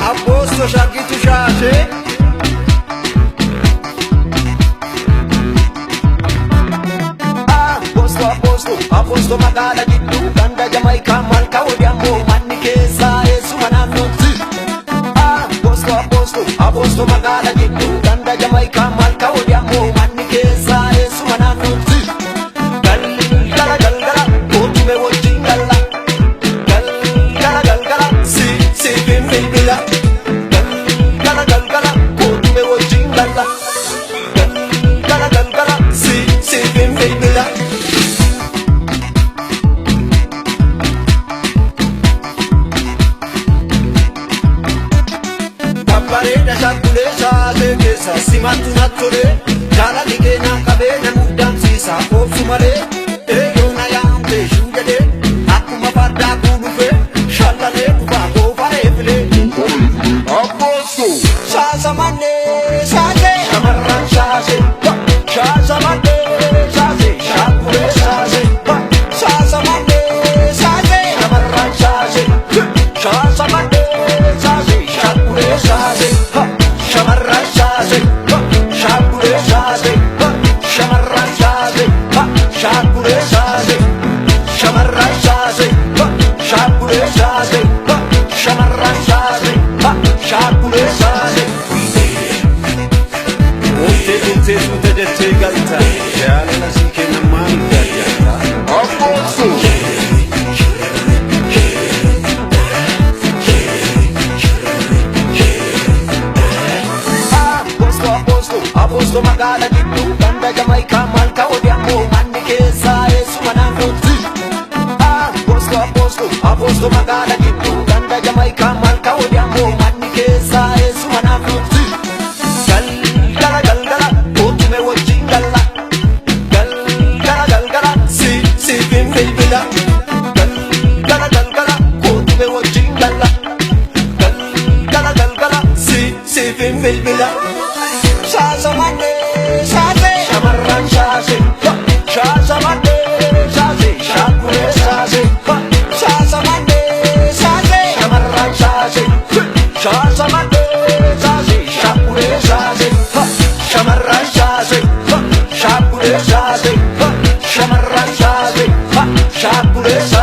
Aposto shaggitu shaashee. Aposto aposto aposto magaala gidduu ganda Jamaayikaa malka wodiyamoo manni keessaa eessuma naannootti. Aposto aposto aposto magaala gidduu ganda Jamaayikaa malka wodiyamoo manni keessaa eessuma naannootti. Galgala galgala kootume wajjin galla. Galgala galgala si si bilbila. Galgala galgala kootume wajjin galla. Galgala galgala si si bilbila. Babbareeda shakkulee shaatee keessa simattu nattolee jaalalli keenyaa qabee na muddamsiisa oobsu malee eeyyoo na yaamtee shuu jedhee akkuma fardaa kuulufee shallalee dhufaa goofaree filee. Aposto. Shaasamannee shaasee shamarran shaasee shaasamannee shaasee shakkulee shaasee shaasamannee shaasee shamarran shaasee shaasamannee shaasee shakkulee shaasee shamarran shaasee shakkulee shaasee shamarran shaasee shakkulee shaasee shamarran shaasee shakkulee shaasee shamarran shaasee shakkulee shaasee. Ooftee dhumtee suuta jettee galta jaalala sii kenna maal gargaarta? Aposto. Aposto aposto aposto magaala gidduu ganda Jamaayikaa malka wodiyamoo manni keessaa eessuma naannootti. Aposto aposto aposto magaala gidduu ganda Jamaayikaa malka wodiyamoo manni keessaa eessuma naannootti. Galgala galgala kootume wajjin galla. Galgala galgala si si bilbila. Galgala galgala kootume wajjin galla. Galgala galgala si si bilbila. Shaasamannee shaasee shamarran shaasee shaasamannee shaasee shakkulee shaasee shaasamannee shaasee shamarran shaasee shaasamannee shaasee shakkulee shaasee shamarran shaasee shakkulee shaasee shamarran shaasee shakkulee shaasee.